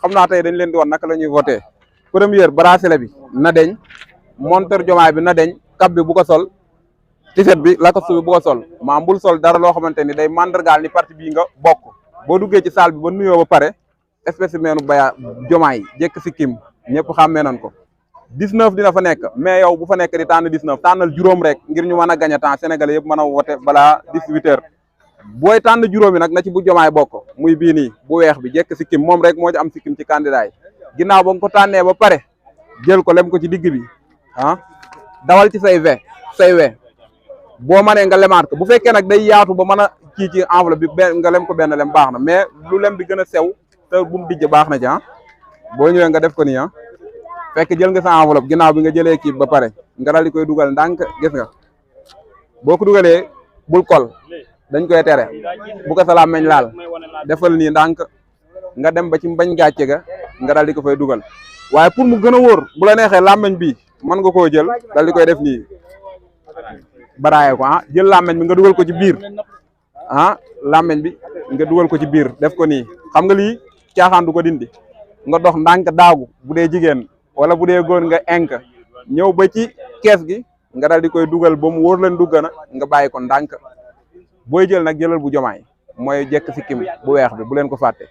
xam naa tey dañ leen di woon naka la ñuy voté. Première bracelet bi na deñ monteur Diomaye bi na deñ cap bi bu ko sol tiset bi lacoste bi bu ko sol maam bul sol dara loo xamante ni day mandargaal ni parti bii nga bokk. boo duggee ci salle bi ba nuyoo ba pare spécimen baya Diomaye jekk si kim ñëpp xàmmee nañ ko 19 dina fa nekk mais yow bu fa nekk di tànn 19 tànnal juróom rek ngir ñu mën a gagné temps sénégalais yëpp mën a wote balaa 18 heures booy tànn juróomi nag na ci bu Diomaye bokk muy bii nii bu weex bi jekk si kim moom rek moo ci am si kim ci candidat yi ginnaaw ba nga ko tànnee ba pare jël ko lem ko ci digg bi ah dawal ci say we boo mënee nga lemaat ko bu fekkee nag day yaatu ba mën a kii ci enveloppe bi nga lem ko benn lem baax na mais lu lem bi gën a sew te bu mu dijj baax na ci boo ñëwee nga def ko nii fekk jël nga sa enveloppe ginnaaw bi nga jëlee kii ba pare nga dal di koy dugal ndànk gis nga boo ko dugalee bul kol dañ koy tere bu ko sa làmmeñ laal defal nii ndànk nga dem ba ci bañ gàcce ga nga dal di ko fay dugal waaye pour mu gën a wóor bu la neexee làmmeñ bi mën nga koo jël dal di koy def nii baraaye ko jël làmmeñ bi nga dugal ko ci biir làmmeñ bi nga dugal ko ci biir def ko nii xam nga lii caaxaan du ko dindi nga dox ndànk daagu bu dee jigéen wala bu dee góor nga enk ñëw ba ci kees gi nga dal di koy dugal ba mu wóor leen dugg na nga bàyyi ko ndànk booy jël nag jëlal bu Diomaye mooy jekk si kim bu weex bi bu leen ko fàtte